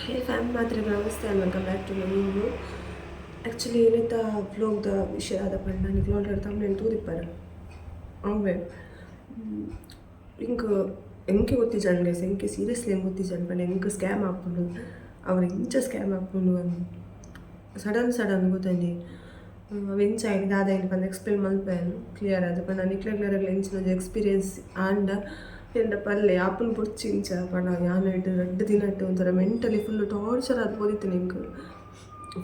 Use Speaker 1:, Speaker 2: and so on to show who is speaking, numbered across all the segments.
Speaker 1: ಹೇ fam, ಮಾತ್ರೆಗ್ namaste and welcome back to my new vlog. Actually ಇನಿತ ವ್ಲೋಗ್ದ ವಿಷಯ ದಾದ ಪಂಡ, ನಿಕ್ಲ್ ಆಲ್ರೆಡಿ ತಮ್ನೇಲ್ ತೂದಿಪ್ಪರ್. ಅವ್ವೆ ಎಂಕ್ ಎಂಕೆ ಗೊತ್ತಿಜ್ಜಂಡ್ ಗೈಸ್, ಎಂಕೆ ಸೀರಿಯಸ್ಲಿ ಎಂಕ್ ಗೊತ್ತಿಜ್ಜಂಡ್ ಪಂಡ ಎಂಕ್ ಸ್ಕ್ಯಾಮ್ ಆಪುಂಡು ಅವ್ರು ಎಂಚ ಸ್ಕ್ಯಾಮ್ ಆಪುಂಡು ಅಂದ್ ಸಡನ್ ಸಡನ್ ಗೊತ್ತಂಜಿ. ಅವು ಎಂಚ ಆಯ್ಡ್ ದಾದ ಆಯ್ಡ್ ಪಂದ್ ಎಕ್ಸ್ಪ್ಲೇನ್ ಮಲ್ಪೆನ್ ಕ್ಲಿಯರ್ ಆದ್. ಪಂಡ ನಿಕ್ಲೆಗ್ ಎಂಚಿನ ಒಂಜಿ ಎಕ್ಸ್ಪೀರಿಯನ್ಸ್ ಆಂಡ ಎಂಡ ಪಲ್ಲೆ ಆಪುಂಡು ಬೊಡ್ಚಿ ಇಂಚ. ಪಂಡ ಯಾನ್ ಐಟ್ ರಡ್ಡ್ ದಿನಟ್ ಒಂಥರ ಮೆಂಟಲಿ ಫುಲ್ ಟಾರ್ಚರ್ ಆದ್ ಪೋದಿತ್ತಿನಿ. ಎಂಕ್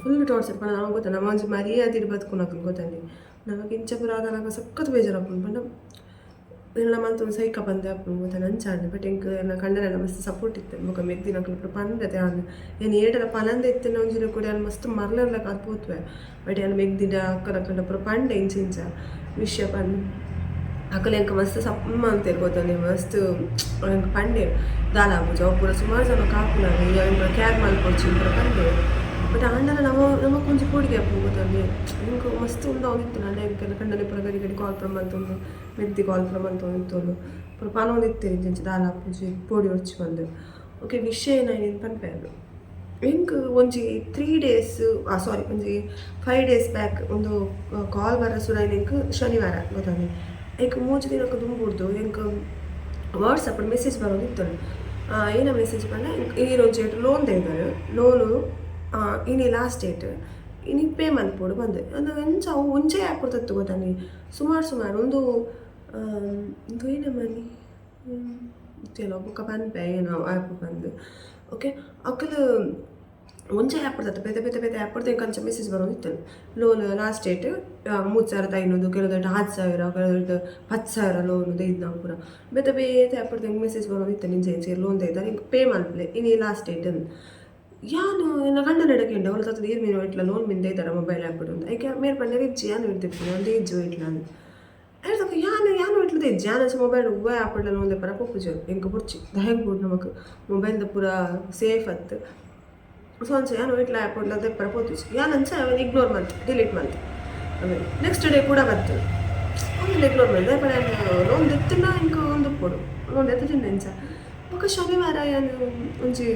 Speaker 1: ಫುಲ್ ಟಾರ್ಚರ್ ಪಂಡ ನಮಕ್ ಗೊತ್ತ, ನಮ ಒಂಜಿ ಮರ್ಯಾದಿಡ್ ಬದುಕುನಕುಲು ಗೊತ್ತಂಡಿ. ನಮಕ್ ಇಂಚ ಪೂರ ಆದನಗ ಸಖತ್ ಬೇಜಾರಾಪುಂಡು. ಪಂಡ ಎಲ್ಲ ಮಲ್ತೊಂದು ಸೈಕ ಪಂದ್ ಆಪುಂಡು ಗೊತ್ತ, ಅಂಚ ಆಂಡ್. ಬಟ್ ಎಂಕ್ ಎನ್ನ ಕಂಡನೆಲ ಮಸ್ತ್ ಸಪೋರ್ಟ್ ಇತ್ತೆ. ಬೊಕ ಮೆಗ್ದಿನಕುಲು ಪೂರ ಪಂಡತೆ ಆಂಡ್. ಯಾನ್ ಏಟಲ ಪನಂದೆ ಇತ್ತಿನ ಒಂಜಿ ಕೂಡ ಯಾನ್ ಮಸ್ತ್ ಮರ್ಲರ್ಲಕ ಆದ್ ಪೋತುವೆ. ಬಟ್ ಯಾನ್ ಮೆಗ್ದಿಡ ಅಕ್ಕನಕಲ್ಡ ಪೂರ ಪಂಡೆ ಇಂಚ ಇಂಚ ವಿಷಯ ಪಂದ್. ಅಕುಲು ಎಂಕ್ ಮಸ್ತ್ ಸಪ್ ಮಲ್ತೆರ್ ಗೊತ್ತಂದೆ. ಮಸ್ತ್ ಎಂಕ್ ಪಂಡೆರ್, ದಾಲ ಆಪುಜಿ, ಅವು ಪೂರ ಸುಮಾರು ಜನ ಕಾಪುನವೆ, ಅವೆನ್ ಪೂರ ಕೇರ್ ಮಲ್ಪೊಡ್ಚಿ ಪೂರ ಪಂಡೆರ್. ಬಟ್ ಆಂಡಲ ನಮ ನಮಕ್ ಒಂಜಿ ಪೋಡಿಗೆ ಆಪುಂಡು ಗೊತ್ತಂದೆ. ಎಂಕ್ ಮಸ್ತ್ ಉಂದಾವೊಂದಿತ್ತುಂಡು. ಅಂಡ ಎಂಕ್ ಎನ್ನ ಕಂಡನಿ ಪೂರ ಗಡಿ ಗಡಿ ಕಾಲ್ ಪೂರ ಮಲ್ತೊಂದು, ಮೆಗ್ದಿ ಕಾಲ್ ಪೂರ ಮಲ್ತೊಂದಿತ್ತೊಲು. ಪೂರ ಪನೊಂದಿತ್ತೆರ್, ಇಂಚ ಇಂಚ ದಾಲ ಆಪುಜಿ, ಪೋಡಿಯೊಡ್ಚಿ ಪಂದ್. ಓಕೆ, ವಿಷಯ ಏನಾಯ್ತು ಪನ್ಪೆ. ಎಂಕ್ ಒಂಜಿ 3 ಡೇಸ್, ಸಾರಿ, ಒಂಜಿ 5 ಡೇಸ್ ಬ್ಯಾಕ್ ಒಂದು ಕಾಲ್ ಬರ ಶುರು ಎಂಕ್ ಶನಿವಾರ ಗೊತ್ತಾನೆ. ಐಕ್ 3 ದಿನಕ್ಕೆ ದುಂಬುಡ್ದು ಎಂಕ್ ವಾಟ್ಸಪ್ ಮೆಸೇಜ್ ಬರೋದಿತ್ತು. ಏನ ಮೆಸೇಜ್ ಪಂಡ, ಈರ್ ಒಂಜಿ ಲೋನ್ ದೆಯ್ದರ್, ಲೋನು ಇನಿ ಲಾಸ್ಟ್ ಡೇಟ್, ಇನಿ ಪೇ ಮಲ್ಪೊಡು ಪಂದ್. ಅಂದ್ ಎಂಚ ಅವು ಒಂಜೇ ಆ್ಯಪ್ ತತ್ತು ಗೊತ್ತಾನೆ. ಸುಮಾರು ಸುಮಾರು ಒಂದು ಉಂದು ಏನ ಮನಿ ಕೆಲವು ಬೊಕ್ಕ ಪನ್ಪೆ ಏನೋ ಆ್ಯಪ್ ಪಂದ್. ಓಕೆ, ಅಕುಲು ಒಂಜೇ ಆ್ಯಪ್ ತತ್ತು, ಬೇತೆ ಬೇತೆ ಬೇತೆ ಆ್ಯಪ್ ಎಂಕ್ ಅಂಚ ಮೆಸೇಜ್ ಬರೋದಿತ್ತು. ಲೋನ್ ಲಾಸ್ಟ್ ಡೇಟ್ 3500, ಕೆಲವೊಂದು 6000, ಕೆಲವೊಂದು 10,000 ಲೋನ್ ದೈದ್ ಪೂರ. ಬೇತೆ ಬೇತೆ ಆ್ಯಪ್ ಎಂಕ್ ಮೆಸೇಜ್ ಬರೋದಿತ್ತು, ಇಂಚ ಇಂಚ ಲೋನ್ ದೈದಾರ್, ಇಂಕ್ ಪೇ ಮಲ್ಪಲೆ, ಇನಿ ಲಾಸ್ಟ್ ಡೇಟ್. ಯಾನ್ ಎನ್ನ ಕಂಡನೆಡ ಕೇಂಡೆ, ಅವ್ಲು ತತ್ತದ ಈರ್ ಮೀನು ಇಟ್ಲ ಲೋನ್ ಮಿನ್ ದೈದಾರ ಮೊಬೈಲ್ ಆ್ಯಪ್ ಉಂದು? ಐಕೆ ಮೇರ್ ಪಂಡೆರ್, ಇಜ್ಜಿ, ಯಾನ್ ಇಡ್ದಿಪ್ಪುನು ಅಂದ್ ಇಜ್ಜಿ ಇಟ್ಲ ಅಂದ್. ಐರ್ದಕ ಯಾನ್ ಯಾನ್ ಇಟ್ಲದ ಇಜ್ಜಿ. ಯಾನ್ ಅಂಚ ಮೊಬೈಲ್ ಒವ್ವೆ ಆ್ಯಪ್ ಲೋನ್ ದೆಪ್ಪರ ಪೋಪುಜಿ. ಎಂಕ್ ಬೊಡ್ಚಿ, ದಾಯೆಗ್ ಬೋಡು ನಮಕ್ ಮೊಬೈಲ್ದ ಪೂರ ಸೇಫ್ ಅತ್ತ್. ಸೊ ಅಂಚ ಯಾನ್ ಇಟ್ಲ ಆ್ಯಪ್ ದೆಪ್ಪರ ಪೋತುಜಿ. ಯಾನ್ ಅಂಚ ಅವೆನ್ ಇಗ್ನೋರ್ ಮಲ್ತೆ, ಡಿಲೀಟ್ ಮಲ್ತೆ. ಆಮೇಲೆ ನೆಕ್ಸ್ಟ್ ಡೇ ಕೂಡ ಬತ್ತು. ಆಮೇಲೆ ಇಗ್ನೋರ್ ಮಲ್ತೆ. ಪಂಡ ಯಾನ್ ಲೋನ್ ದೆತ್ತುಂಡ ಎಂಕ್ ಉಂದು ಉಪ್ಪೊಡು, ಲೋನ್ ದೆತ್ತುಜಿಂಡ ಎಂಚ? ಬೊಕ ಶನಿವಾರ ಯಾನ್ ಒಂಜಿ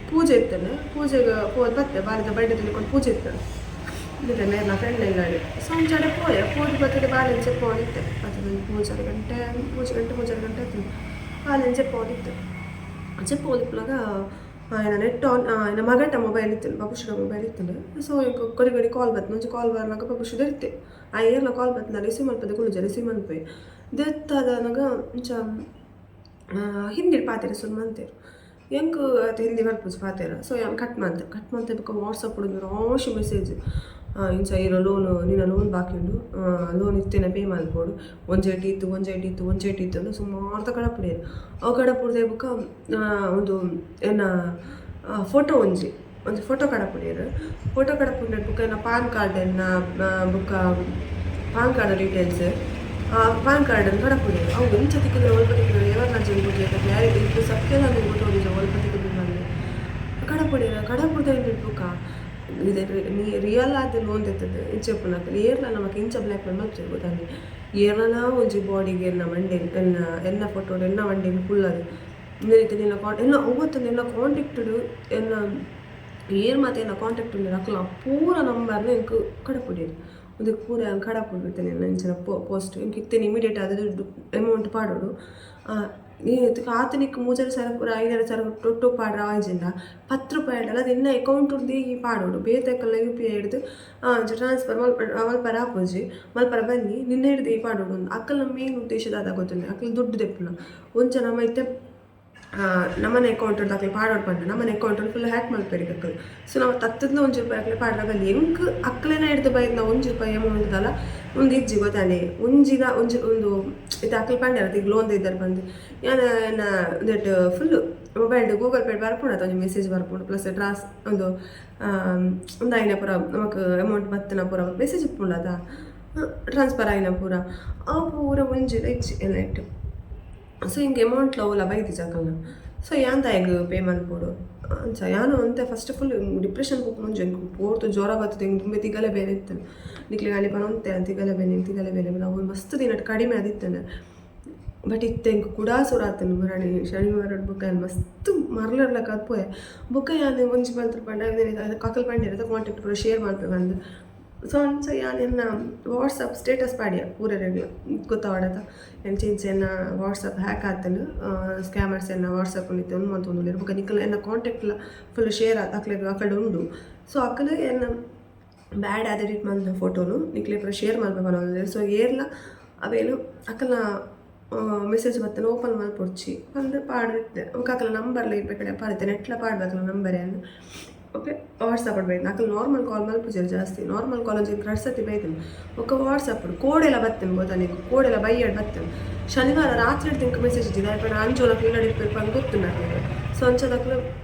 Speaker 1: ಪೂಜೆ ಇತ್ತಲ್ಲ, ಪೂಜೆಗೆ ಪೋದು ಬತ್ತೆ. ಬಾಲೆದ ಬರ್ಡೇ ಕೊಂಡು ಪೂಜೆ ಇತ್ತು ಮೇರ್ನ ಫ್ರೆಂಡ್ ಇಲ್ಲಡೆ. ಸೊ ಅಂಚಡೆ ಪೋಯೆ. ಪೋದು ಬತ್ತದ ಬಾಲೆನ್ ಜೆಪ್ಪೊಂದಿತ್ತೆ. ಬತ್ತದ 3:30 ಗಂಟೆ, 3 ಗಂಟೆ, 3:30 ಗಂಟೆ ಆಯ್ತು. ಬಾಲೆನ್ ಜೆಪ್ಪೊಂದಿತ್ತೆ. ಜೆಪ್ಪೊಂದಿಪ್ಪುನಗ ಆಯನ ನೆಟ್ ಆನ್, ಆಯನ ಮಗಟ ಮೊಬೈಲ್ ಇತ್ತು, ಬಪುಷದ ಮೊಬೈಲ್ ಇತ್ತು. ಸೊ ಎಂಕ್ ಗಡಿ ಗಡಿ ಕಾಲ್ ಬತ್ತು. ಒಂಜಿ ಕಾಲ್ ಬರ್ನಾಗ ಬಪುಷ ದೆರ್ತೆ. ಆ ಏರ್ಲ ಕಾಲ್ ಬತ್ತಿನ ರಿಸೀವ್ ಮಲ್ಪದೆ ಕುಲ್ಲುಜ, ರಿಸೀವ್ ಮನ್ಪುವೆ. ದೆತ್ತದನಗ ಇಂಚ ಹಿಂದಿಡ್ ಪಾತೆರ ಸುರು ಮಂತೆರ್. ಎಂಕ್ ಅತ್ ಹಿಂದಿ ಬರ್ಪುಜಿ ಪಾತೆರ. ಸೊ ಯಾನ್ ಕಟ್ ಮಲ್ತೆ. ಕಟ್ ಮಲ್ತೆ ಬೊಕ್ಕ ವಾಟ್ಸಪ್ ರಾಶಿ ಮೆಸೇಜ್. ಇಂಚ ಈರ ಲೋನ್, ನಿನ್ನ ಲೋನ್ ಬಾಕಿ ಉಂಡು, ಲೋನ್ ಇತ್ತೆನೆ ಪೇ ಮಲ್ಪೊಡು, ಒಂಜೆಟ್ ಇತ್ತು, ಒಂಜೆಟ್ ಇತ್ತು, ಒಂಜೆಟ್ ಇತ್ತು ಅಂದ್ ಸುಮಾರ್ತ ಕಡಪುಡಿಯೆರ್. ಅವು ಕಡಪುಡ್ದೆ ಬೊಕ್ಕ ಒಂದು ಎನ್ನ ಫೋಟೋ, ಒಂಜಿ ಒಂಜಿ ಫೋಟೋ ಕಡಪುಡಿಯೆರ್. ಫೋಟೋ ಕಡಪುಡ್ನೆ ಬೊಕ್ಕ ಎನ್ನ ಪಾನ್ ಕಾರ್ಡ್, ಎನ್ನ ಬೊಕ್ಕ PAN card details, PAN card ಕಡಪುಡಿಯೆರ್. ಅವು ಎಂಚ ತಿಕ್ಕಿದ್ರೆ, ಒಲ್ಪ ತಿಕ್ಕಿದ್ರೆ, ಏವರ್ನ ಗೊತ್ತಿಲ್ಲ ಕ್ಲಾರಿಟಿ ಇತ್ತು. ಸತ್ಯದ ಗೊತ್ತೋದಿಜ ಒಲ್ಪ ತಿಕ್ಕಿದ್ರೆ ಬಂದು ಕಡಪುಡಿಯೆರ್. ಕಡಪುಡ್ದೆ ಬೊಕ್ಕ ಇದೆ ನೀ ರಿಯಲ್ ಆದ್ ಲೋನ್ ದೆತ್ತದು ಇಂಚ ಇಪ್ಪುನಕುಲು ಏರ್ಲ ನಮಕ್ ಇಂಚ ಬ್ಲ್ಯಾಕ್ ಮೇಲ್ ಮಲ್ಪುಜೆರ್ ಗೊತ್ತಾಂಡಿ. ಏರ್ಲನ ಒಂಜಿ ಬಾಡಿಗೆ ಎನ್ನ ಮಂಡೆನ್ ಎನ್ನ ಎನ್ನ ಫೋಟೋಡ್ ಎನ್ನ ಮಂಡೆನ್ ಕುಲ್ಲದು ಇಂದೆಟ್ ನಿನ್ನ ಕಾನ್ ಎನ್ನ ಒವ್ವತ್ತಂದು ಎನ್ನ ಕಾಂಟ್ಯಾಕ್ಟುಡು ಎನ್ನ ಏರ್ ಮಾತ ಎನ್ನ ಕಾಂಟ್ಯಾಕ್ಟ್ ಉಲ್ಲೆರ್, ಅಕಲ್ನ ಪೂರ ನಂಬರ್ನ ಎಂಕ್ ಕಡಪುಡಿಯೆರ್. ಉಂದೆಕ್ ಪೂರ ಯಾನ್ ಕಡಪುಡ್ದಿತ್ತೇನೆ ಎನ್ನ ಇಂಚಿನ ಪೋಸ್ಟ್. ಎಂಕ್ ಇತ್ತೆನೆ ಇಮಿಡಿಯೇಟ್ ಆದ್ ದುಡ್ಡು ಅಮೌಂಟ್ ಪಾಡೊಡು. ಆತನಿಕ್ 3.5 ಸಾವಿರ ಪೂರ 5.5 ಸಾವಿರ ಒಟ್ಟು ಪಾಡ್ರೆ ಆಯ್ಜಿಂಡ 10 ರೂಪಾಯಿ ಆಂಡಲ ಅದು ಎನ್ನ ಅಕೌಂಟ್ ಈ ಪಾಡೊಡು. ಬೇತೆಕಲ್ನ ಯು.ಪಿ.ಐ ಹಿಡ್ದು ಒಂಜಿ ಟ್ರಾನ್ಸ್ಫರ್ ಮಲ್ಪರ ಆಪುಜಿ, ಮಲ್ಪರ ಬನ್ನಿ, ನಿನ್ನ ಹಿಡ್ದು ಈ ಪಾಡೊಡು. ಅಕಲ್ನ ಮೇನ್ ಉದ್ದೇಶ ದಾದ ಗೊತ್ತುಂಡೆ? ಅಕಲ್ ದುಡ್ಡು ದೆಪ್ಪುನ. ಒಂಚ ನಮ ಇತ್ತೆ ನಮ್ಮನೆ ಅಕೌಂಟ್ ಅಕ್ಲೆ ಪಾಡೊಡು ಪಂಡ ನಮ್ಮನೆ ಅಕೌಂಟ್ ಫುಲ್ ಹ್ಯಾಕ್ ಮಲ್ಪೆರ್ ಅಕುಲು. ಸೊ ನಾವು ತತ್ತದ್ನ 1 ರೂಪಾಯಿ ಅಕ್ಲೆ ಪಾಡ್ರೆ ಬಲ್ಲಿ. ಎಂಕ್ ಅಕ್ಲೆನ ಹಿಡ್ದು ಬೈದ್ನ 1 ರೂಪಾಯಿ ಅಮೌಂಟ್ ದಾಲ ಉಂದು ಇಜ್ಜಿ ಗೊತ್ತಾನೆ. ಒಂಜಿದ ಒಂಜಿ ಒಂದು ಇತ್ತೆ ಅಕ್ಲು ಪಂಡೆರ್ ಈಗ ಲೋನ್ ಇದ್ದಾರೆ ಪಂದ್. ಯಾನ್ ಎನ್ನ ಉಂದೆಟ್ full mobile Google pay ಬರ್ಪುಂಡು ಅತ್ತ, ಒಂಜಿ ಮೆಸೇಜ್ ಬರ್ಪುಂಡು. ಪ್ಲಸ್ ಟ್ರಾನ್ಸ್ ಒಂದು ಉಂದಾಯಿನ ಪೂರ ನಮಕ್ ಅಮೌಂಟ್ ಬತ್ತಿನ ಪೂರ ಮೆಸೇಜ್ ಇಪ್ಪುಂಡು ಅತ, ಟ್ರಾನ್ಸ್ಫರ್ ಆಯಿನ ಪೂರ. ಆ ಪೂರ ಒಂಜಿಲ ಇಜ್ಜಿ ಎನ್ನೈಟ್. ಸೊ ಹಿಂಗೆ ಅಮೌಂಟ್ಲ ಅವುಲ ಬೈದಿಜ ಅಕಲ್ನ. ಸೊ ಯಾನ್ ದಾಯೆಗ್ ಪೇ ಮಲ್ಪೊಡು ಅಂಚ ಯಾನ್ ಒಂತೆ ಫಸ್ಟ್ ಫುಲ್ ಡಿಪ್ರೆಷನ್ ಪೋಪುನ. ಒಂಜಿ ಎಂಕ್ ಪೋರ್ತು ಜ್ವರ ಬತ್ತುದು. ಎಂಕ್ ದುಂಬೆ ತಿಗಲೆ ಬೇನೆ ಇತ್ತುಂಡು. ನಿಕ್ಲೆಗ್ ಅನಿ ಪನೊಂತೆ, ತಿಗಲೆ ಬೇನೆ, ತಿಗಲೆ ಬೇನೆ. ಅವು ಮಸ್ತ್ ದಿನಟ್ ಕಡಿಮೆ ಆದಿತ್ತುಂಡು. ಬಟ್ ಇತ್ತೆ ಎಂಕ್ ಕುಡಾ ಸುರಾತುಂಡು ಮುರಣಿ ಶನಿವಾರ ಬೊಕ್ಕ ಯಾನ್ ಮಸ್ತ್ ಮರ್ಲರ್ಲಕ ಪೋಯೆ. ಬೊಕ್ಕ ಯಾನ್ ಒಂಜಿ ಮಲ್ತ್‌ರ್ ಪಂಡ ಅಕಲ್ ಪಂಡೆರ್ ಕಾಂಟ್ಯಾಕ್ಟ್ ಪೂರ ಶೇರ್ ಮಲ್ಪೆ ಪಂದ್. ಸೊ ಅಂಚ ಯಾನ್ ಎನ್ನ ವಾಟ್ಸಪ್ ಸ್ಟೇಟಸ್ ಪಾಡ್ಯ ಪೂರೆರೆಗ್ಲ ಗೊತ್ತಾವಡತ ಎಂಚ ಇಂಚ ಎನ್ನ ವಾಟ್ಸಪ್ ಹ್ಯಾಕ್ ಆತುಂಡು, ಸ್ಕ್ಯಾಮರ್ಸ್ ಎನ್ನ ವಾಟ್ಸಪ್ ಇತ್ತೆ ಉಂದು ಮಲ್ತೊಂದುಲ್ಲೆರ್. ಬೊಕ್ಕ ನಿಕಲ್ನ ಎನ್ನ ಕಾಂಟ್ಯಾಕ್ಟ್ಲ ಫುಲ್ ಶೇರ್ ಆತ್ ಅಕ್ಲೆಗ್ ಅಕಲ್ಡ ಉಂಡು. ಸೊ ಅಕುಲು ಎನ್ನ ಬ್ಯಾಡ್ ಆದ್ ಎಡಿಟ್ ಮಲ್ತಿನ ಫೋಟೋನು ನಿಕ್ಲೆ ಪೂರ ಶೇರ್ ಮಲ್ಪೆ ಪನೊಂದುಲ್ಲೆರ್. ಸೊ ಏರ್ಲ ಅವೇನು ಅಕಲ್ನ ಮೆಸೇಜ್ ಬತ್ತನ ಓಪನ್ ಮಲ್ಪೊಡ್ಚಿ ಪಂದ್ ಪಾಡ್ದಿತ್ತೆ. ಬೊಕ್ಕ ಅಕಲ್ನ ನಂಬರ್ಲ ಇಪ್ಪೆ ಕಡೆ ಪಾಡ್ದಿತ್ತೆ, ನೆಟ್ಲ ಪಾಡ್ದೆ ಅಕಲ್ನ ನಂಬರ್ ಯಾನ್. ಓಕೆ, ವಾಟ್ಸಪ್ ಬೈದ್ಂಡ್. ಅಕುಲು ನಾರ್ಮಲ್ ಕಾಲ್ ಮಲ್ಪುಜೆರ್ ಜಾಸ್ತಿ. ನಾರ್ಮಲ್ ಕಾಲ್ ಒಂಜಿ ರಡ್ಡ್ ಸರ್ತಿ ಬೈದ್ಂಡ್. ಬೊಕ್ಕ ವಾಟ್ಸಪ್ ಕೋಡೆಲ ಬತ್ತ್ಂಡ್ ಗೊತ್ತಾ ನಿಕ್ಕ್, ಕೋಡೆಲ ಬಯ್ಯಡ್ ಬತ್ತ್ಂಡ್. ಶನಿವಾರ ರಾತ್ರಿ ಎಂಕ್ ಮೆಸೇಜ್ ಇಜ್ಜಿ ದಾಯೆ ಪಂಡ ಅಂಜೋನಕ್ಲು ಇಲ್ಲಡ್ ಇಪ್ಪೆರ್ ಪಂದ್ ಗೊತ್ತುಂಡು ಅಕ್ಲೆಗ್. ಸೊ ಅಂಚಾದ್ ಅಕ್ಲು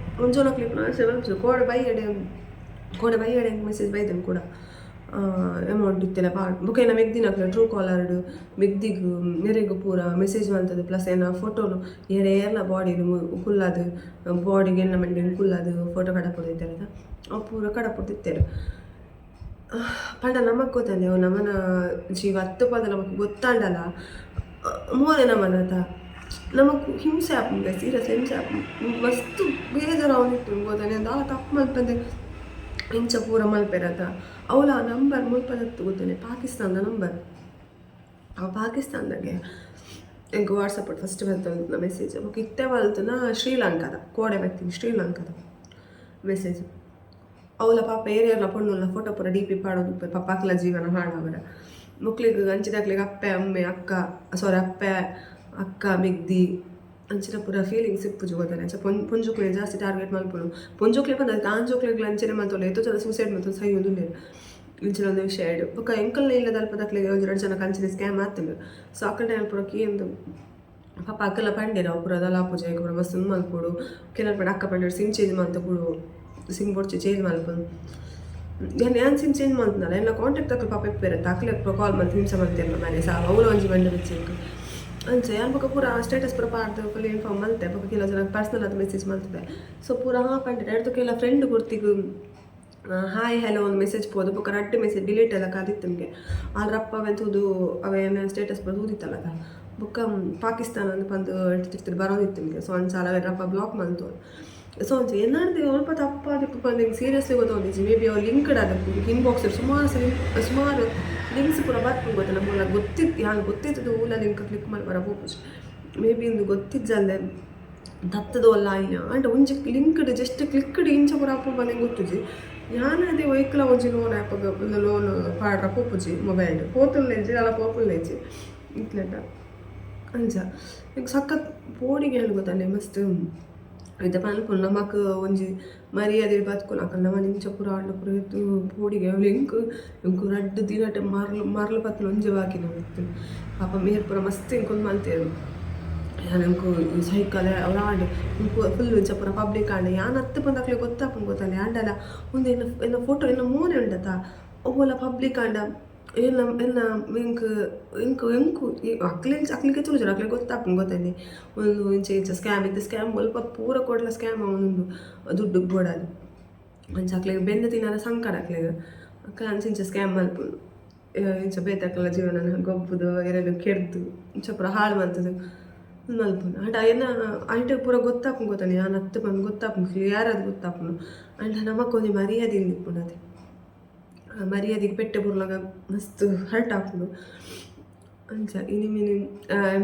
Speaker 1: ಒಂಜೋನಕ್ಲು ಇಪ್ಪುನ ಮಲ್ಪುಜೆರ್. ಕೋಡೆ ಬಯ್ಯಡ್ ಎಂಕ್ ಮೆಸೇಜ್ ಬೈದ್ಂಡ್ ಕೂಡ, ಅಮೌಂಟ್ ಇತ್ತೆಲ ಪಾಡ್. ಬೊಕ್ಕ ಎನ್ನ ಮೆಗ್ದಿನಕ್ಲು ಟ್ರೂ ಕಾಲರ್ಡ್ ಮೆಗ್ದಿಗ್ ಮೆರೆಗ್ ಪೂರ ಮೆಸೇಜ್ ಮಲ್ತುದು, ಪ್ಲಸ್ ಎನ್ನ ಫೋಟೋನು ಏರ್ ಏರ್ನ ಬಾಡಿನ್ ಕುಲ್ಲಾದ್, ಬಾಡಿಗ್ ಎನ್ನ ಮಂಡೆನ್ ಕುಲ್ಲಾದ್ ಫೋಟೋ ಕಡಪುಡ್ದಿತ್ತೆರ್. ಅವು ಪೂರ ಕಡಪುಡ್ದಿತ್ತೆರ್. ಪಂಡ ನಮಕ್ ಗೊತ್ತಂದೆ ಅವು ನಮನ ಜೀವ ಅತ್ತ್ ಪಂದ್ ನಮಕ್ ಗೊತ್ತಾಂಡಲ ಮೋನೆ ನಮನತ ನಮಕ್ ಹಿಂಸೆ ಆಪುಂಡು, ಸೀರಿಯಸ್ ಹಿಂಸೆ ಆಪುಂಡು. ಮಸ್ತ್ ಬೇಜಾರ್ ಆವೊಂದಿತ್ತುಂಡು ಗೊತ್ತಾನೆ, ದಾಲ ತಪ್ಪು ಮಲ್ಪಂದೆ ಇಂಚ ಪೂರ ಮಲ್ಪೆರತ. ಅವ್ಲ ನಂಬರ್ ಮುಲ್ಪದತ್ತು ಗೊತ್ತಾನೆ, ಪಾಕಿಸ್ತಾನದ ನಂಬರ್ ಅವು. ಪಾಕಿಸ್ತಾನದಾಗೆ ಎಂಕ್ ವಾಟ್ಸಪ್ ಫಸ್ಟ್ ಬರ್ತುಂಡು ಮೆಸೇಜ್. ಬೊಕ್ಕ ಇತ್ತೆ ಮಲ್ತುನ ಶ್ರೀಲಂಕಾದ, ಕೋಡೆ ಬತ್ತಿನಿ ಶ್ರೀಲಂಕಾದ ಮೆಸೇಜ್. ಅವ್ಲ ಪಾಪ ಏರ್ಯಾರ್ನ ಪೊಣ್ಣುಲ್ನ ಫೋಟೋ ಪೂರ ಡಿ ಪಿ ಪಾಡೊಂದು, ಪಾಪ ಅಕ್ಲ ಜೀವನ ಹಾಳಾವರ. ಮೊಕ್ಲೆಗ್ ಅಂಚಿನಕ್ಲೆಗ್ ಅಪ್ಪೆ ಅಮ್ಮೆ ಅಕ್ಕ, ಸಾರಿ, ಅಪ್ಪೆ ಅಕ್ಕ ಮೆಗ್ದಿ ಅಂಚಿನ ಪೂರ ಫೀಲಿಂಗ್ಸ್ ಇಪ್ಪುಜಿ ಗೊತ್ತಾನೆ. ಅಂಚ ಪೊಂಜೋಕ್ಲೆನ್ ಜಾಸ್ತಿ ಟಾರ್ಗೆಟ್ ಮಲ್ಪುನು. ಪೊಂಜೋಕ್ಲೆ ಪಂದ್ ಆಂಜೋಕ್ಲೆಗ್ಲ ಅಂಚನೆ ಮಲ್ತೊಂದು ಏತೋ ಜನ ಸೂಸೈಡ್ ಮಲ್ತೊಂದು ಸೈಯೊಂದುಲ್ಲೆರ್ ಇಂಚಿನ ಒಂದು ವಿಷಯ. ಬೊಕ್ಕ ಎಂಕಲ್ನ ಇಲ್ಲದಲ್ಪದಕ್ಲೆಗ್ ಒಂಜಿ ರಡ್ಡ್ ಜನಕ್ ಅಂಚನೆ ಸ್ಕ್ಯಾಮ್ ಆತ್ಂಡ್. ಸೊ ಅಕಲ್ನ ಪೂರ ಕೇಂದ್ ಪಾಪ ಅಕಲ್ನ ಪಂಡೆರ್, ಅವು ಪೂರ ದಾಲ ಆಪುಜಿ, ಐಕ್ ಪೂರ ಮಸ್ತ್ ಉಂದು ಮಲ್ಪೊಡು. ಕೆಲವು ಪಂಡ ಅಕ್ಕ ಪಂಡೆರ್ ಸಿಮ್ ಚೇಂಜ್ ಮಲ್ತ್ ಬುಡು, ಸಿಮ್ ಬೊಡ್ಚಿ ಚೇಂಜ್ ಮಲ್ಪು. ಯಾನ್ ಯಾನ್ ಸಿಮ್ ಚೇಂಜ್ ಮಲ್ತ್ನಲ್ಲ, ಎನ್ನ ಕಾಂಟ್ಯಾಕ್ಟ್ ಅಕುಲು ಪಾಪ ಇಪ್ಪೆರ್ ಅಕ್ಲೆ ಕಾಲ್ ಮಲ್ತ್ ಹಿಂಸೆ ಮಲ್ತೆರ್ನ ಮನೆ ಸಾ ಅವ್ಲ ಒಂಜಿ ಬಂಡೆ ಬೆಚ್ಚ. ಅಂಚ ಯಾನ್ ಬೊಕ್ಕ ಪೂರ ಸ್ಟೇಟಸ್ ಪೂರ ಪಾಡ್ದ್ ಫುಲ್ ಇನ್ಫಾರ್ಮ್ ಮಲ್ತೆ. ಬೊಕ್ಕ ಕೆಲವು ಜನ ಪರ್ಸನಲ್ ಆದ್ ಮೆಸೇಜ್ ಮಲ್ತದೆ. ಸೊ ಪೂರ ಹಾ ಪಂಡೆರ್. ಎಡ್ದು ಕೆಲ ಫ್ರೆಂಡ್ ಗುರ್ತಿಗ್ ಹಾಯ್ ಹಲೋ ಒಂದು ಮೆಸೇಜ್ ಪೋದು, ಬೊಕ್ಕ ರಡ್ಡ್ ಮೆಸೇಜ್ ಡಿಲೀಟ್ ಎಲ್ಲ ಕಾದಿತ್ತು. ಆಲ್ ಅಪ್ಪ ಅವೆನ್ ತೂದು ಅವೇನ ಸ್ಟೇಟಸ್ ಪೂರ ತೂದಿತ್ತಲ್ಲ. ಬೊಕ್ಕ ಪಾಕಿಸ್ತಾನ ಅಂದ್ ಪಂದ್ ತಿರ್ತ್ ಬರೋದಿತ್ತು. ಸೊ ಅಂಚ ಅವೆನ್ ರಪ್ಪ ಬ್ಲಾಕ್ ಮಲ್ತು. ಸೊ ಅಂಚ ಎನ್ನಾಡ್ದು ಒಲ್ಪ ತಪ್ಪಾದಿಪ್ಪು ಪಂದ್ ಎಂಕ್ ಸೀರಿಯಸ್ಲಿ ಗೊತ್ತೊಂದಿಜ್ಜಿ. ಮೇ ಬಿ ಅವು ಲಿಂಕ್ಡ್ ಆದಿಪ್ಪು. ಇನ್ಬಾಕ್ಸ್ ಸುಮಾರು ಸಲ ಸುಮಾರು ಲಿಂಕ್ಸ್ ಪೂರ ಬರ್ಪುಂಡು ಗೊತ್ತಲ್ಲ. ಮೂಲ ಗೊತ್ತಿತ್ತು, ಯಾನ್ ಗೊತ್ತಿತ್ತದು ಓಲ ಲಿಂಕ್ ಕ್ಲಿಕ್ ಮಲ್ಪರ ಪೋಪುಜಿ. ಮೇ ಬಿ ಇಂದು ಗೊತ್ತಿಜ್ಜಂದೆ ದತ್ತದ ಒಲ್ಲ ಆಯಿನ. ಆಂಡ ಒಂಜಿ ಲಿಂಕ್ಡ್ ಜಸ್ಟ್ ಕ್ಲಿಕ್ಡ್ ಇಂಚ ಪೂರ ಆಪುಂಡು ಪಂದ್ ಎಂಕ್ ಗೊತ್ತುಜಿ. ಯಾನ್ ಅದೇ ಒಯ್ಕ್ಲ ಒಂಜಿ ಲೋನ್ ಆ್ಯಪ್ ಲೋನ್ ಪಾಡ್ರ ಪೋಪುಜಿ. ಮೊಬೈಲ್ಡ್ ಪೋತುಲ್ಲೆಜ್ಜಿ, ದಾಲ ಪೋಪುಲ್ಲೆಜ್ಜಿ ಇತ್ಲೆಟ. ಅಂಚ ಎಂಕ್ ಸಖತ್ ಪೋಡಿಗೆ ಹೇಳು ಗೊತ್ತಾನೆ ಮಸ್ತ್. ಇತ್ತೆ ಪನ್ಪುನು ನಮಕ್ ಒಂಜಿ ಮರ್ಯಾದೆ ಬದುಕುನು. ಅಕಲ್ನ ನಮನ್ ಇಂಚ ಪೂರ ಆಂಡ ಪೂರ ಏತ್ ಪೋಡಿಗೆ. ಅವ್ಲು ಎಂಕ್ ಎಂಕ್ ರಡ್ಡ್ ದಿನಟ್ ಮರ್ಲ್ ಮರ್ಲ್ ಪತ್ತುನ ಒಂಜಿ ಬಾಕಿ ಇತ್ತು. ಪಾಪ ಮೇರ್ ಪೂರ ಮಸ್ತ್ ಎಂಕ್ ಮಲ್ತೆರ್. ಯಾನ್ ಎಂಕ್ ಸೈಕಲ್ ಅವ್ಲು ಆಂಡ್ ಫುಲ್ ಇಂಚ ಪೂರ ಪಬ್ಲಿಕ್ ಆಂಡ್. ಯಾನ್ ಅತ್ತ್ ಪಂದ್ ಅಕ್ಲೆಗ್ ಗೊತ್ತಾಪುಂಡು ಗೊತ್ತಾಂಡ್. ಆಂಡಲ ಉಂದು ಎನ್ನ ಎನ್ನ ಫೋಟೋ, ಎನ್ನ ಮೋನೆ ಉಂಡತ, ಒವ್ವಲ ಪಬ್ಲಿಕ್ ಆಂಡ ಎನ್ನ ಎನ್ನ ಎಂಕ್ ಎಂಕ್ ಎಂಕು ಅಕ್ಲೆನ್ ಅಕ್ಲೆಗೆ ತೋಜುಂಡು, ಅಕ್ಲೆಗ್ ಗೊತ್ತಾಪುಂಡು ಗೊತ್ತಾನೆ. ಉಂದು ಇಂಚ ಇಂಚ ಸ್ಕ್ಯಾಮ್ ಇತ್ತೆ. ಸ್ಕ್ಯಾಮ್ ಒಲ್ಪ ಪೂರ ಕೊಡ್ಲ ಸ್ಕ್ಯಾಮ್ ಆವೊಂದುಂಡು ದುಡ್ಡುಗ್ ಬೋಡಾದ್. ಅಂಚ ಅಕ್ಲೆಗ್ ಬೆಂದ್ ತಿನರ ಸಂಕಡ ಅಕ್ಲೆಗ್. ಅಕ್ಲ್ ಅಂಚ ಇಂಚ ಸ್ಕ್ಯಾಮ್ ಮಲ್ಪುನು, ಇಂಚ ಬೇತೆ ಜೀವನನ ಗೊಬ್ಬುದು, ಎರೆನ್ ಕೆರ್ದು, ಇಂಚ ಪೂರ ಹಾಳು ಮಲ್ತುದು ಮಲ್ಪುನು. ಆಂಡ ಎನ್ನ ಐಟ್ ಪೂರ ಗೊತ್ತಾಪುಂಡು ಗೊತ್ತಾನೆ, ಯಾನ್ ಅತ್ತ್ ಪಂದ್ ಗೊತ್ತಾಪುಂಡು, ಕ್ಲಿಯರ್ ಆದ್ ಗೊತ್ತಾಪುಂಡು. ಆಂಡ ನಮಕ್ ಒಂಜಿ ಮರ್ಯಾದೆ ಇಪ್ಪುಂಡು, ಅತೆ ಮರ್ಯಾದೆಗ್ ಪೆಟ್ಟ್ ಬೂರ್ನಗ ಮಸ್ತ್ ಹರ್ಟ್ ಆಪುಂಡು. ಅಂಚ ಇನಿ ಮಿನಿ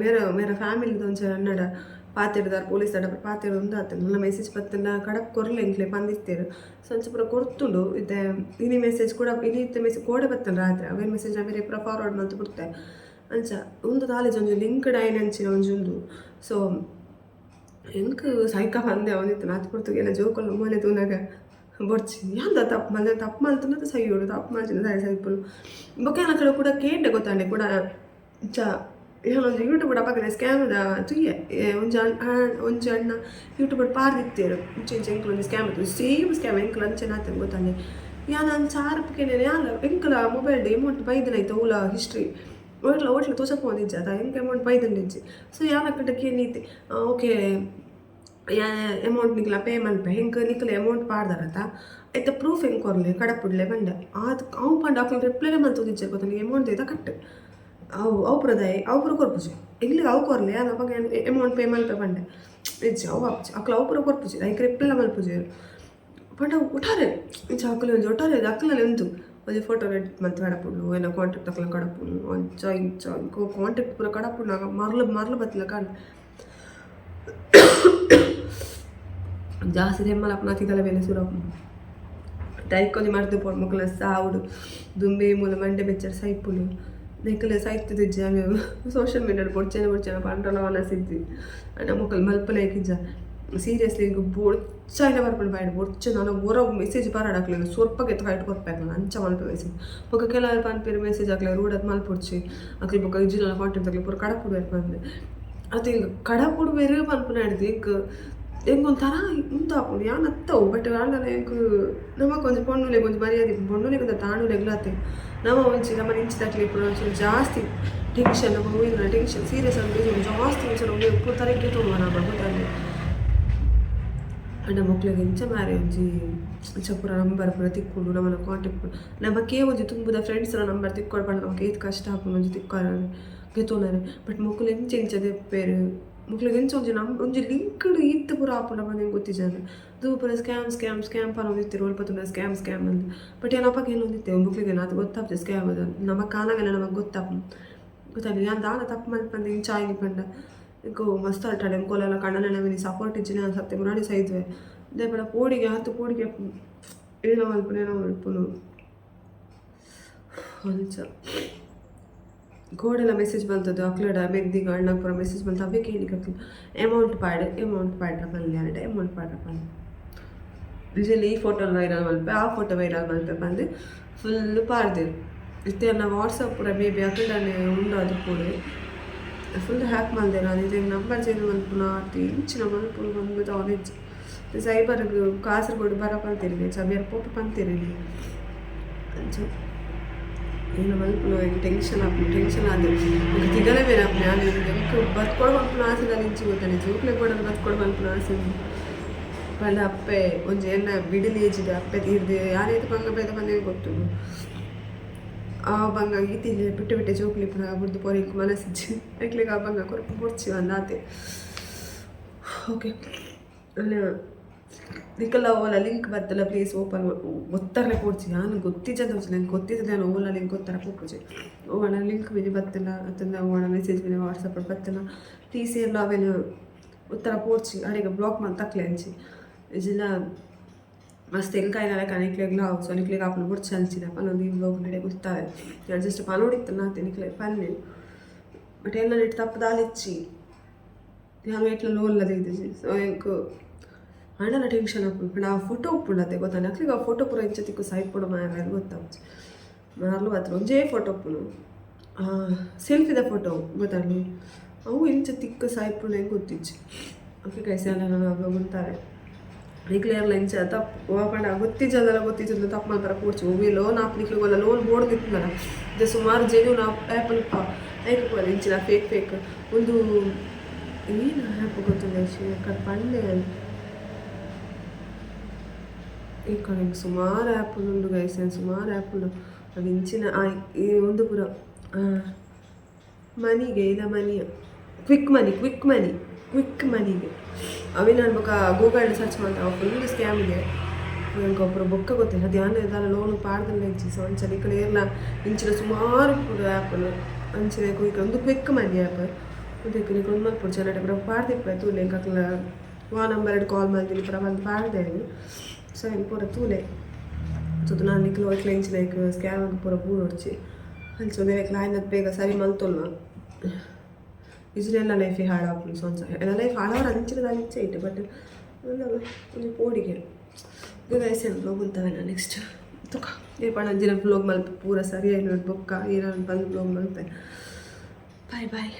Speaker 1: ಮೇರ ಮೇರ ಫ್ಯಾಮಿಲಿದ ಒಂಚ ಎನ್ನಡ ಪಾತೆರ್ದಾರ್, ಪೊಲೀಸ್ ದಡ ಪಾತೆರ್ ಉಂದಾತು. ನನ್ನ ಮೆಸೇಜ್ ಬತ್ತುಂಡ ಕಡಪ್ ಕೊರ್ಲೆ ಎಂಕ್ಲೆ ಪಂದಿತ್ತೆರ್. ಸೊ ಅಂಚ ಪೂರ ಕೊರ್ತುಂಡು. ಇತ್ತೆ ಇನಿ ಮೆಸೇಜ್ ಕೂಡ ಇನಿ ಇತ್ತೆ ಮೆಸೇಜ್ ಕೋಡೆ ಬತ್ತುಂಡು ರಾತ್ರಿ. ಅವೇನ್ ಮೆಸೇಜ್ ಮೇರೆ ಪೂರ ಫಾರ್ವರ್ಡ್ ಮಲ್ತ್ ಬಿಡ್ತೆ. ಅಂಚ ಉಂದು ದಾಲೇಜ್ ಒಂಜಿ ಲಿಂಕ್ಡ್ ಆಯಿನಂಚಿನ ಒಂಜಿ ಉಂದು. ಸೊ ಎಂಕ್ ಸೈಕ ಪಂದೆ ಅವನಿತ್ತು ಆತ್ ಪೊರ್ತುಗೆ ಎನ್ನ ಜೋಕುಲು ಮೋನೆ ತೂನಗ ಬೊಡ್ಚಿ. ಯಾಂದ ತಪ್ಪು ಮಲ್ದೆ, ತಪ್ಪು ಮಲ್ತುಂಡ ಸೈಯೋಡು, ತಪ್ಪು ಮಲ್ತಿನ ದಾಯೆ ಸೈಪುನು? ಬೊಕ್ಕ ಯಾನ್ ಅಕಡೆ ಕೂಡ ಕೇಂಡೆ ಗೊತ್ತಾಂಡೆ ಕೂಡ. ಇಂಚ ಯಾನ್ ಒಂಜಿ ಯೂಟ್ಯೂಬ್ ಅಪಗನೆ ಸ್ಕ್ಯಾಮ್ದ ತೂಯೆ. ಒಂಜಿ ಒಂಜಿ ಅಣ್ಣ ಯೂಟ್ಯೂಬ್ ಪಾರ್ದಿತ್ತೆರ್, ಇಂಚ ಇಂಚ ಎಂಕುಲು ಒಂಜಿ ಸ್ಕ್ಯಾಮ್ ಇತ್ತು, ಸೇಮ್ ಸ್ಕ್ಯಾಮ್ ಎಂಕುಲು ಅಂಚನೆ ಆತುಂಡು ಗೊತ್ತಾಂಡೆ. ಯಾನ್ ಅಂಚ ಆರಪ್ ಕೇಂಡೆ. ಯಾನ್ ಎಂಕುಲ ಮೊಬೈಲ್ಡ್ ಅಮೌಂಟ್ ಬೈದಿನ ಐತ ಒವ್ಲ ಹಿಸ್ಟ್ರಿ ಒಟ್ಲ ಒಟ್ಲ ತೋಜಪೋಂದಿಜ್ಜಿ ಅತ, ಎಂಕ್ ಅಮೌಂಟ್ ಬೈದುಂಡಿಜ್ಜಿ. ಸೊ ಯಾನ್ ಅಕಲ್ಡ ಕೇಂದಿತ್ತೆ, ಓಕೆ ಅಮೌಂಟ್ ನಿಕ್ಲ ಪೇ ಮಲ್ಪೆ, ಎಂಕ್ ನಿಕುಲು ಅಮೌಂಟ್ ಪಾಡ್ದರತ, ಐತ ಪ್ರೂಫ್ ಎಂಕ್ ಕೊರ್ಲೆ, ಕಡಪುಡ್ಲೆ ಪಂಡೆ. ಆತ್ ಅವು ಪಂಡ ಅಕುಲು ರಿಪ್ಲೈನೇ ಮಲ್ತೊಂದಿಜ್ಜೆರ್ ಗೊತ್ತುಂಡು. ಅಮೌಂಟ್ ಐತ ಕಟ್ ಅವು ಅವು ಪೂರ ದಾಯೆ ಅವು ಪೂರ ಕೊರ್ಪುಜಿ. ಎಂಕ್ಲೆಗ್ ಅವು ಕೊರ್ಲೆ ಯಾನ್ ಅಪಗ ಅಮೌಂಟ್ ಪೇ ಮಲ್ಪೆ ಪಂಡೆ. ಇಜ್ಜಿ ಅವು ಆಪುಜಿ ಅಕ್ಲು ಅವು ಪೂರ ಕೊರ್ಪುಜಿ ಐಕ್ ರಿಪ್ಲೈಲ ಮಲ್ಪುಜೆರ್. ಪಂಡ ಒಟ್ಟಾರೆ ಇಂಚ ಅಕುಲು ಒಂಜಿ ಒಟ್ಟಾರೆ ಅಕ್ಲೆನ ಉಂದು ಒಂಜಿ ಫೋಟೋ ಎಡಿಟ್ ಮಲ್ತ್ ಕಡಪುಡ್ಲು ಎನ್ನ ಕಾಂಟ್ಯಾಕ್ಟ್ ಅಕ್ಲೆನ ಕಡಪುನು ಅಂಚ ಇಂಚ ಎಂಕ್ ಕಾಂಟ್ಯಾಕ್ಟ್ ಪೂರ ಕಡಪುಡ್ನಗ ಮರ್ಲ್ ಮರ್ಲ್ ಬತ್ತಿಲೆಕ ಆಂಡ್. ಜಾಸ್ತಿ ತೆಮ್ಮಲ ಆಪುನ ತಿಗಲೆ ಬೇನೆ ಸುರು ಆಪುಂಡು. ದೈಕೊಂಜಿ ಮರ್ದ್ ಪೋಡು ಮೊಕಲ್ನ ಸಾವುಡು ದುಂಬೇ ಮೂಲ ಮಂಡೆ ಬೆಚ್ಚಡ್ ಸೈಪುಂಡು. ನೆಕ್ಲೆ ಸೈತ್ದಿಜ್ಜಿ ಸೋಶಿಯಲ್ ಮೀಡಿಯಾಡ್ ಬೊಡ್ಚೆನ ಬೊಡ್ಚೆನ ಪಂಡಲ ವನಸ್ ಇಜ್ಜಿ. ಆಂಡ ಮೊಕುಲು ಮಲ್ಪುನೈಕ್ ಇಜ್ಜ. ಸೀರಿಯಸ್ಲಿ ಎಂಕ್ ಬೊಡ್ಚಾಯಿನ ಬರ್ಪುಂಡು ಬಾಯಿಡ್ ಬೊಡ್ಚ ನನ ಒರ ಮೆಸೇಜ್ ಬರಡ್ ಅಕ್ಲೆಗ್ ಸೊರ್ಪ ಗೆತ್ತ್ ಫೈಟ್ ಕೊರ್ಪೆ ಅಕ್ಲೆನ ಅಂಚ ಮಲ್ಪೆ ಮೆಸೇಜ್. ಬೊಕ ಕೆಲವೆರ್ ಪನ್ಪೆರ್ ಮೆಸೇಜ್ ಅಕ್ಲೆಗ್ ರೂಡಾದ್ ಮಲ್ಪೊಡ್ಚಿ ಅಕ್ಲ್ ಬೊಕ ಇಜ್ಜಿಂಡಲ ಕಾಂಟ್ಯಾಕ್ಟ್ ಅಕ್ಲೆಗ್ ಪೂರ ಕಡಪುಡುವೆರ್ ಪಂದ್. ಅತ್ ಎಂಕ್ ಕಡಪುಡುವೆರ್ ಪನ್ಪುನಡ್ದ್ ಎಂಕ್ ಎಂಕ್ ಒಂಥರ ಉಂದು ಆಪುಂಡು ಯಾನ್ ಅತ್ತ್ ಅವು ಬಟ್ ಆಂಡಲ ಎಂಕ್ ನಮಕ್ ಒಂಜಿ ಪೊಣ್ಣುಲೆಗ್ ಒಂಜಿ ಮರ್ಯಾದೆ ಇಪ್ಪುಂಡು ಪೊಣ್ಣುಲೆಗ್ ಅಂದ್ ಅತ್ತ್ ಆಣುಲೆಗ್ಲ ಅತೆ. ನಮ ಒಂಜಿ ನಮನ ಇಂಚಿದಕ್ಲೆಗ್ ಪೂರ ಒಂಚೂರು ಜಾಸ್ತಿ ಟೆನ್ಷನ್ ನಮ ಒಯಿನ ಟೆನ್ಷನ್ ಸೀರಿಯಸ್ ಆದ್ ಬೇಜಾರ್ ಜಾಸ್ತಿ ಒಂಚೂರು ಉಂದು ಪೂರ ತರೆಕ್ ಗೆತೊನುವ ನಮ ಗೊತ್ತಾಂಡ್. ಆಂಡ ಮೊಕ್ಲೆಗ್ ಎಂಚ ಮಾರ್ರೆ ಒಂಜಿ ಇಂಚ ಪೂರ ನಂಬರ್ ಪೂರ ತಿಕ್ಕುಂಡು ನಮನ ಕಾಂಟ್ಯಾಕ್ಟ್ ಪೂರ ನಮಕೇ ಒಂಜಿ ದುಂಬುದ ಫ್ರೆಂಡ್ಸ್ ನ ನಂಬರ್ ತಿಕ್ಕೊಡು ಪಂಡ ನಮಕ್ ಏತ್ ಕಷ್ಟ ಆಪುಂಡು ಒಂಜಿ ತಿಕ್ಕೊರೆ ಗೆತೊನರೆ ಬಟ್ ಮೊಕುಲು ಎಂಚ ಎಂಚ ದೆಪ್ಪೆರ್ ಮೊಕ್ಲೆಗ್ ಎಂಚ ಒಂಜಿ ನಂ ಒಂಜಿ ಲಿಂಕ್ ಡ್ ಈತ್ ಪೂರ ಆಪುಂಡ ಪಂದ್ ಎಂಕ್ ಗೊತ್ತಿಜ್ಜಂಡ್ ದುಂಬು ಪೂರ ಸ್ಕ್ಯಾಮ್ ಸ್ಕ್ಯಾಮ್ ಸ್ಕ್ಯಾಮ್ ಪನೊಂದಿತ್ತೆರ್ ಒಲ್ಪ ತೂಂಡಲ ಸ್ಕ್ಯಾಮ್ ಸ್ಕ್ಯಾಮ್ ಅಂದ್ ಬಟ್ ಯಾನ್ ಅಪಗ ಎನ್ನೊಂದಿತ್ತೆ ಮೊಕ್ಲೆಗ್ ಏನಾತ್ ಗೊತ್ತಾಪುಜಿ ಸ್ಕ್ಯಾಮ್ ಅಂದ್ ನಮಕ್ ಆನಗನೆ ನಮಕ್ ಗೊತ್ತಾಪುಂಡು ಗೊತ್ತಾಂಡ್ ಯಾನ್ ದಾದ ತಪ್ಪು ಮಲ್ಪಂದೆ ಇಂಚ ಆಯಿನಿ ಪಂಡ ಎಂಕ್ ಮಸ್ತ್ ಅರ್ಥ ಆಂಡ್ ಎಂಕೋಲಲ ಕಣ್ಣನ ಮಿನಿ ಸಪೋರ್ಟ್ ಇಜ್ಜಿಂಡ ಯಾನ್ ಸತ್ಯ ಮುರಾನಿ ಸೈದುವೆ ದಾಯೆ ಪಂಡ ಪೋಡಿಗೆ ಆತ್ ಪೋಡಿಗೆ ಆಪುಂಡು ಏನ ಮಲ್ಪುನು ಏನ ಮಲ್ಪುನು ಅಂಚ ಗೋಡೆಲ ಮೆಸೇಜ್ ಮಲ್ತುದು ಅಕ್ಲೆಡ ಮೆಗ್ದಿಗ್ ಅಣ್ಣಗ್ ಪೂರ ಮೆಸೇಜ್ ಮಲ್ತ್ ಅವೇ ಕೇನಿಗ್ ಅಕ್ಲ್ ಎಮೌಂಟ್ ಪಾಡ್ ಎಮೌಂಟ್ ಪಾಡ್ರೆ ಪನ್ಲೆ ಆಂಡ ಎಮೌಂಟ್ ಪಾಡ್ರೆ ಪನ್ಲೆ ಯೂಶಲಿ ಈ ಫೋಟೋ ವೈರಲ್ ಮಲ್ಪೆ ಆ ಫೋಟೋ ವೈರಲ್ ಮಲ್ಪೆ ಪಂದ್ ಫುಲ್ ಪಾಡ್ದೆರ್ ಇತ್ತೆ ಎನ್ನ ವಾಟ್ಸಪ್ ಪೂರ ಮೇ ಬಿ ಅಕ್ಲೆಡನೆ ಉಂಡು ಆದಿಪ್ಪೊಡು ಫುಲ್ ಹ್ಯಾಕ್ ಮಲ್ದೆರ್ ಆಂದ್ ಇತ್ತೆ ನಂಬರ್ ಚೇಂಜ್ ಮಲ್ಪುನ ಅತ್ತ್ ಎಂಚಿನ ಮಲ್ಪುನು ಪಂದ್ ದಾಲ ಇಜ್ಜಿ ಸೈಬರ್ಗ್ ಕಾಸರಗೋಡು ಬರ ಪಂತೆರ್ ಚವ್ಯರ್ ಪೋಪೆ ಪಂತೆರ್ ಇನಿ ಅಂಚ ಏನ ಮಲ್ಪುನ ಎಂಕ್ ಟೆನ್ಷನ್ ಆಪುಂಡು ಟೆನ್ಷನ್ ಆದ್ ಎಂಕ್ ತಿಗಲೆ ಬೇನೆ ಆಪುಂಡು ಯಾನ್ ಎಂಕ್ ಬದ್ಕೊಡು ಪನ್ಪುನ ಆಸೆ ದಾಲ ಇಂಚಿ ಗೊತ್ತುಂಡು ಜೋಕ್ಲೆಗ್ ಬೋಡಾದ್ ಬದ್ಕೊಡು ಪನ್ಪುನ ಆಸೆ ಉಂಡು ಪಂಡ ಅಪ್ಪೆ ಒಂಜಿ ಎನ್ನ ಮಿಡಿಲ್ ಏಜ್ಡ್ ಅಪ್ಪೆ ತೀರ್ದ್ ಯಾನ್ ಏತ್ ಬಂಗ ಬೈದೆ ಪಂದ್ ಎಂಕ್ ಗೊತ್ತುಂಡು ಆ ಬಂಗ ಈತ್ ಎಲ್ಯ ಬಿಟ್ಟೆ ಬಿಟ್ಟೆ ಜೋಕುಲು ಇಪ್ಪುನಗ ಬುಡ್ದು ಪೋರೆ ಎಂಕ್ ಮನಸ್ ಇಜ್ಜಿ ಎಂಕ್ಲೆಗ್ ಆ ಬಂಗ ಕೊರ್ಪು ಬೊಡ್ಚಿ ಪಂದ್ ಆತೆ okay. ನಿಕಲ್ನ Ola link ಬತ್ತಲ please open ಒತ್ತರ್ಲೆ ಪೋಡ್ಚಿ ಯಾನ್ ಗೊತ್ತಿಜ್ಜಂದೆ ಒಂಚೂರು ಎಂಕ್ ಗೊತ್ತಿತ್ತ್ಂಡ ಯಾನ್ ಓಲ ಲಿಂಕ್ ಒತ್ತರ ಪೋಪುಜಿ ಒವ್ವಾಂಡ ಲಿಂಕ್ ಮಿನಿ ಬತ್ತ್ಂಡ ಅತ್ತಂಡ ಒವ್ವಾಂಡ ಮೆಸೇಜ್ ಮಿನಿ ವಾಟ್ಸಪ್ ಡ್ ಬತ್ತ್ಂಡ ಪ್ಲೀಸ್ ಏರ್ಲ ಅವೆನ್ ಒತ್ತರ ಪೋಡ್ಚಿ ಅಡೆಗ್ ಬ್ಲಾಕ್ ಮಲ್ತ್ ತಕ್ಲೆ ಅಂಚಿ ಇಜ್ಜಿಂಡ ಮಸ್ತ್ ಎಂಕ್ ಆಯಿನ ಲೆಕ ನಿಕ್ಲೆಗ್ಲಾ ಆವು ಸೊ ನಿಕ್ಲೆಗ್ ಆಪುನ ಬೊಡ್ಚಿ ಅಂಚಿನ ಪನೊಂದು ಈ ವ್ಲೋಗ್ ನ್ ಇಡೆ ಮುಗ್ತಾವೆ ಯಾನ್ ಜಸ್ಟ್ ಪನೊಡಿತ್ತ್ಂಡ ಆತೆ ನಿಕ್ಲೆಗ್ ಪನ್ನೆ ಬಟ್ ಎನ್ನ ನೆಟ್ ತಪ್ಪು ದಾಲ ಇಜ್ಜಿ. ಯಾನ್ ಏತ್ಲ ಲೋನ್ಲ ದೀತಿಜಿ ಸೊ ಎಂಕ್ ಆಂಡಲ ಟೆನ್ಷನ್ ಆಪುಂಡು ಪಂಡ ಆ ಫೋಟೋ ಉಪ್ಪುಂಡು ಅತೆ ಗೊತ್ತಾಂಡ ಅಕ್ಲೆಗ್ ಆ ಫೋಟೋ ಪೂರ ಎಂಚ ತಿಕ್ಕು ಸೈಪೊಡು ಮಾರ್ರೆ ಗೊತ್ತಾಪುಜಿ ಮಾರ್ಲು ಮಾತ್ರ ಒಂಜೇ ಫೋಟೋ ಉಪ್ಪುನು ಸೆಲ್ಫಿದ ಫೋಟೋ ಗೊತ್ತಾಂಡಿ ಅವು ಎಂಚ ತಿಕ್ಕು ಸಾಯ್ಪುಂಡು ಎಂಕ್ ಗೊತ್ತಿಜ್ಜಿ ಓಕೆ ಗೈಸ್ ಯಾನ್ ನನ ವ್ಲಾಗ್ ಉಂತಾವೆ ನಿಕ್ಲ್ ಏರ್ಲ ಇಂಚ ತಪ್ಪು ವಾ ಪಂಡ ಗೊತ್ತಿಜ್ಜಂಡಲ ಗೊತ್ತಿಜ್ಜಂಡ ತಪ್ಪು ಮಲ್ಪರ ಪೋಡ್ಚಿ ಒವ್ವೆ ಲೋನ್ ಆಪ್ ನಿಕ್ಲೆಗ್ ಒಲ್ಲ ಲೋನ್ ಬೋಡುಂದು ಇತ್ತ್ಂಡಲ ಇತ್ತೆ ಸುಮಾರ್ ಜೆನ್ಯೂನ್ ಆಪ್ ಆ್ಯಪ್ ಲ್ ಐಕ್ ಪೋಲೆ ಇಂಚಿನ ಫೇಕ್ ಫೇಕ್ ಉಂದು ಏನ್ ಆ್ಯಪ್ ಗೊತ್ತುಂಡ ಎಕ್ಕಡ ಪಂಡೆ ಯಾನ್ ಎಕ್ಕಡ ಎಂಕ್ ಸುಮಾರ್ ಆ್ಯಪ್ ಉಂಡು ಗೈಸ್ ಯಾನ್ ಸುಮಾರ್ ಆ್ಯಪ್ ಉಂಡು ಅವು ಇಂಚಿನ ಈ ಉಂದು ಪೂರ ಮನಿಗೆ ಇಲ್ಲ money quick money quick money quick ಮನಿಗೆ ಅವೆನ್ ಯಾನ್ ಬೊಕ ಗೂಗಲ್ ಡ್ ಸರ್ಚ್ ಮಲ್ತೆ ಅವು ಫುಲ್ ಸ್ಕ್ಯಾಮ್ ಗೆ ಎಂಕ್ ಅವು ಪೂರ ಬೊಕ್ಕ ಗೊತ್ತಿಜ್ಜಿ ಅದು ಯಾನ್ ದಾಲ ಲೋನ್ ಪಾಡ್ದೆಲ ಇಜ್ಜಿ ಸೊ ಅಂಚ ನಿಕುಲು ಏರ್ಲ ಇಂಚಿನ ಸುಮಾರ್ ಉಪ್ಪುಂಡು ಆ್ಯಪ್ ಲು ಅಂಚಿನ ಕ್ವಿಕ್ ಉಂದು ಕ್ವಿಕ್ ಮನಿ ಆ್ಯಪ್ ಉಂದೆಕ್ ನಿಕುಲು ಉಂದು ಮಲ್ಪೊಡ್ಚಿ ಎನಡ ಪೂರ ಪಾಡ್ದಿಪ್ಪುವೆ ತೂಲೆ ಎಂಕ್ ಅಕ್ಲ್ನ ವಾ ನಂಬರ್ ಡ್ ಕಾಲ್ ಮಲ್ದಿನಿ ಪೂರ ಪಂದ್ ಪಾಡ್ದೆರ್ ಸೊ ಐನ್ ಪೂರ ತೂಲೆ ತೂದು ನಾನ್ ನಿಕುಲು ಐಕ್ಲ ಇಂಚಿನ ಐಕ್ ಸ್ಕ್ಯಾಮ್ ಗ್ ಪೂರ ಬೂರೊಡ್ಚಿ ಅಂಚ ಉಂದೆನ್ ಎಂಕ್ಲ ಆಯಿನಾತ್ ಬೇಗ ಸರಿ ಮಲ್ತೊನ್ವ ಇಜ್ಜಿಂಡ ಎನ್ನ ಲೈಫೇ ಹಾಳಾಪುಂಡು ಸೊ ಅಂಚ ಎನ್ನ ಲೈಫ್ ಹಾಳಾವರೆ ಅಂಚಿನ ದಾಲ ಇಜ್ಜಿ ಐಟ್ ಬಟ್ ಉಂದಲ್ಲ ಒಂಜಿ ಪೋಡಿಗೆ ಗೈಸ್ ಯಾನ್ ವ್ಲೋಗ್ ಉಂತಾವೆನ ನೆಕ್ಸ್ಟ್ ತುಕ ಏಪಂಡ ಅಂಚಿನ ವ್ಲೋಗ್ ಮಲ್ಪೆ ಪೂರ ಸರಿ ಆಯಿನ ಬೊಕ್ಕ ಏನಾನ ಬಂದ್ ವ್ಲೋಗ್ ಮಲ್ಪೆ ಬಾಯ್ ಬಾಯ್.